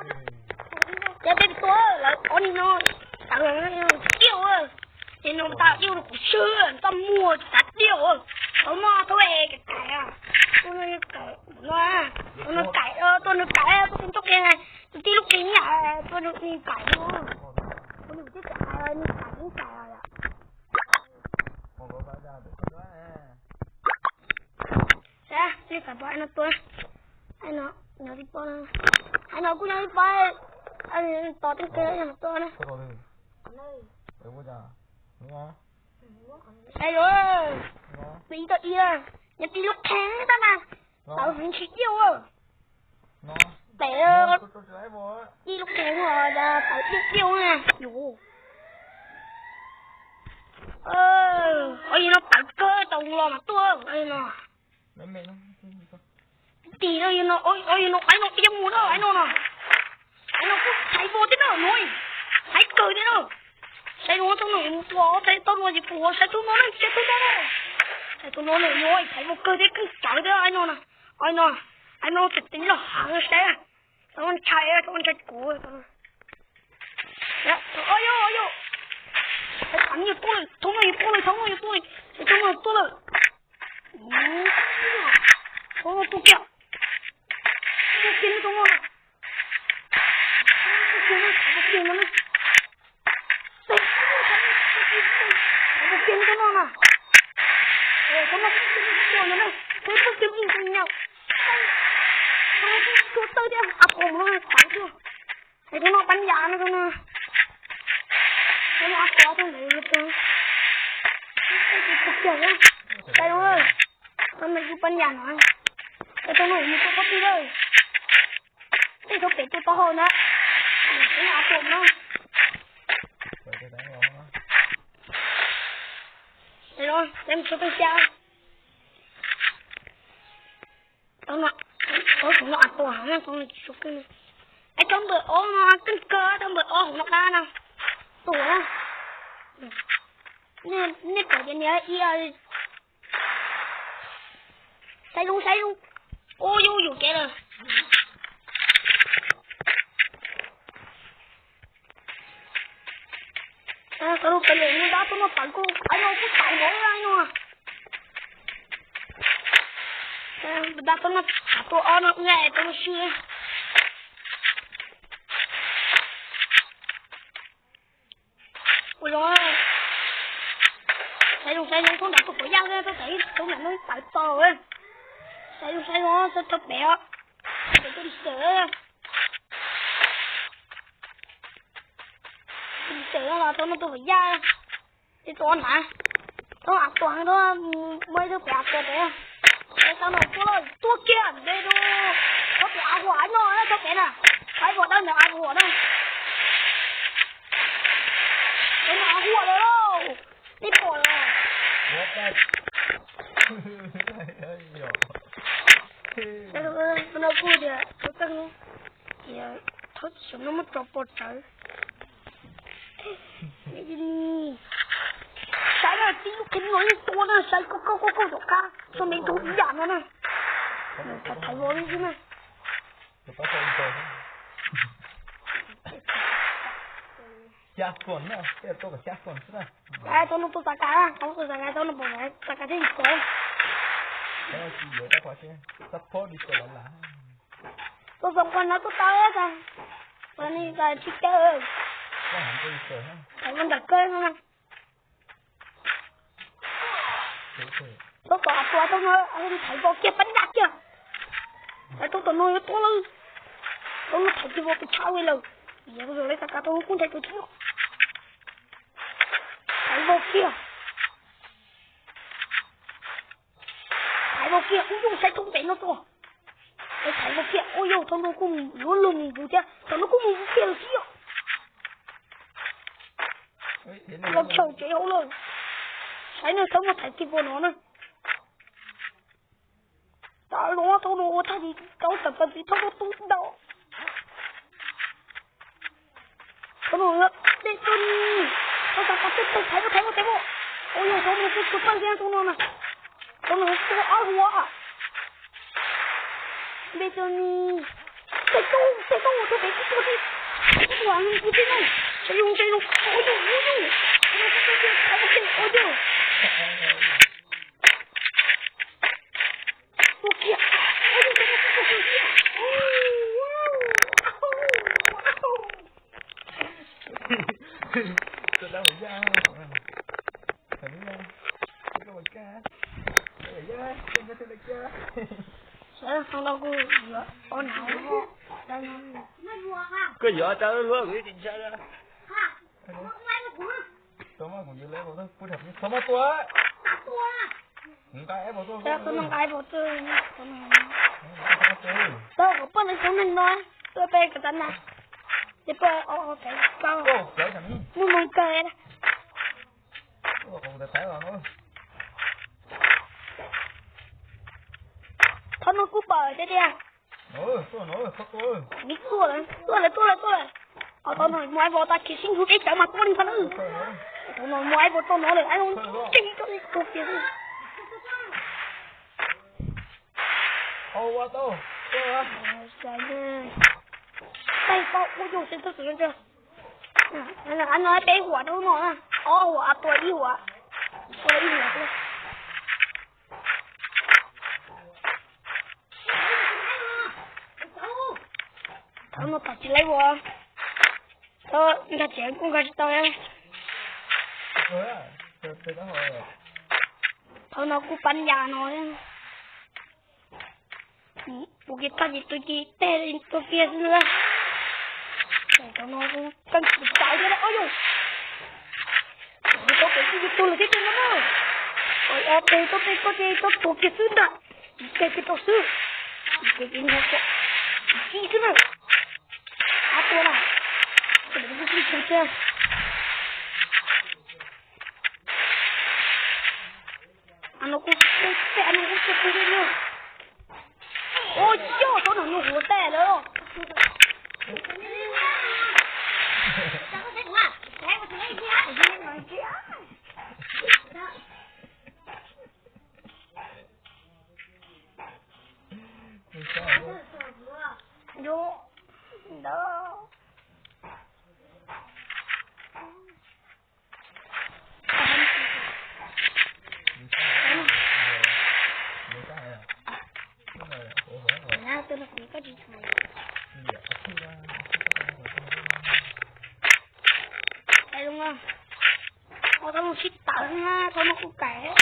Ces peb tua lawv ob niag no tawv tiaj, ces no tawv tiaj rau kuv swb, txaj muag tsis tawv tiaj. Tau no tau kaim kaim, tua no kaim, tua no kaim, tua no kaim, tua tus ntoo kiag, tus tij lub qe nyaj, tua nws kaim no, ua nws twb kaim, nws kaim nws kaim os. Sab, nej pom ai no tua, ai no, nyob tib pob, ai no kuj nyob tib pob, tos tej kawg tua na. Sab, ib tau ib, nyob tib lub qhev tab na, tawv heev tsis ciaj ua. Pem ib lub qhev tawv ciaj ciaj na. Ua yog no tawv kawg tau los mas tuaj no. Tim no yog no, ua yog no, ai no qia mus na, ai no no. Ai no kuj thaiv vau thiab no, thaiv kawg thiab no. Saib no tau no mus tua, saib tau no ces pum, saib tau no na, saib tau no na. Saib tau no na, thaiv vau kawg thiab, kawg tawv thiab ai no na. Ai no, ai no tes tes los hav saib, tau ntshai, tau ntshai kuv. Yog, yog, thaum no yuav tuaj lawm, thaum no yuav tuaj lawm, thaum no yuav tuaj lawm, thaum no tuaj lawm. Thaum no tuaj kiag, tuaj kiag thaum no. Tuaj kiag no na. Tuaj kiag thaum no na. Thaum no, tuaj kiag ib tug nyam. Thaum no tuaj tawg thiab, a pom no tawv thiab. Es thaum no pab yam no, thaum no, thaum no a pom thaum ntawd, thaum no yus pab yam no, es thaum no yus tuaj pob tw lawm. Tej thaum pem tuaj taub hau na, thaum no a pom no. Peb mus txog peb xyab. Tau no, tau no a tuag heev, tau no tsis tshua kawg. Es tau npawb ob no kawg kawg, tau npawb ob hauv no qab no. Tuag na. Nej pom tias niag ib, saib zoo saib zoo. Ua yus yus kev lawm. Tau lub peb lem no dab tuaj no tawv kuj, ai no kuj tawv npaum li no. Dab tuaj no, dab tuaj ob no wb tau lub sij. Ua zoo, saib zoo saib zoo, thaub nrad tuaj pom yaj, thaub nrad no tawv tau. Saib zoo saib zoo, thaub pem os, pem tuaj dim xawm, dim xawm los thaub no tuaj pom yaj. Ib tug ob na, thaub av tuag, thaub muaj ib tug pem av tuag pem. Thaub no tuaj lawm, tuaj kiag nte rau thaub pem av huam no, thaub pem na, thaub huam dab ntawd av huam na. Thaub no av huam lawm lauj, nej pom lawm. No kuj tias thaub teej, tias thaub xyov no muab tso pov tsawv. Saib na, tib lub qhib no yeej tua na, saib kauj kauj kauj kauj tom qab, txog me ntug ib yam no na. Thaiv thaiv vau li xwb na. Tau no tua xav kas, tau no tua xav kas, tau no pom xav kas thiab yus tuav. Tua xav kas no tuaj tau tas, ua ni tas tsis caw. Thaiv vau nram kawg no na. Tau tom av tuag tau no, thaiv vau kiag pab nram kiag. Thaiv tau tom no yuav tuag lawm. Tau no thaiv kiag vau pes tsawg li lawm. Yog li xav kas tau no kuj nrhiav tus tib. Thaiv vau kiag. Thaiv vau kiag, ub yus saib thaub pem no tuaj. Thaiv vau kiag, ub yus thaub no kuj mus luag luag mus ntxuv thiab, thaum no kuj mus ntxuv kiag lawm xwb yom. Los tshawm tsev hauv lawm. Saib no thaub no thaiv kiag vau no na. Tau los thaub no ua tag tis tau tawm pas ntxiv thaub no tu ntau. Thaub no dej tuaj ni, thaub xav kas tuaj tau thaiv ua thaiv ua thaiv ua. Ua yog thaub no kuj tshua pawg thiab thaub no na. Thaub no kuj ob hua. Dej tuaj ni, tej tub tej tub thaub pem kuj tuaj. Ua yus, ua yus, ua yus, ua yus. Ua kiag. Koj yuav tau luag kuv tsis ntshai. Tau mas kuv yuav lawv, tau mas tua. Nqa ib, tau mas nqa ib, tau mas. Tau kom poj niam coob neeg no tuaj peb cov tav na, ces peb o o kev koj muaj moog kawg. Thaum no kuj pom tiag tiag. Tuaj lawm, tuaj lawm, tuaj lawm, tuaj lawm. Thaum no muaj ib vos tag kis sib nrug ib cawv mas tuaj li ntawd na. Thaum no muaj ib vos txog no lawm, ib vos tseem tuaj li tus kiag xwb. Tej tau ua yus xwb tus xwm. Peb huam rau no, ob huam, tua ib huam, tua ib huam xwb. Thaum no tam tsis lawv ua, thaum nkag tsev kuj nkag tsis tau. Thaum no kuj pab yas no. Ua kiag tag ces tua kiag tej tua kiag xwb na. Thaum no kuj kawg tsis tau thiab os yus. Tau pem tsis tau lawm thiab tus no na. Os, pem tau pem koj ces tau tua kiag xwb ntag. Ib teg kiag tau xwb. Ib teg kiag ntag, ib xwb na. Ab tua na. Tus no kuj tsis tau thiab. Ab no kuj tsis tau thiab. Ua yog thaum no nws huav tes lawm. Yog ntawd. Ua tau mus sib tawv na, tau mus kuj kais.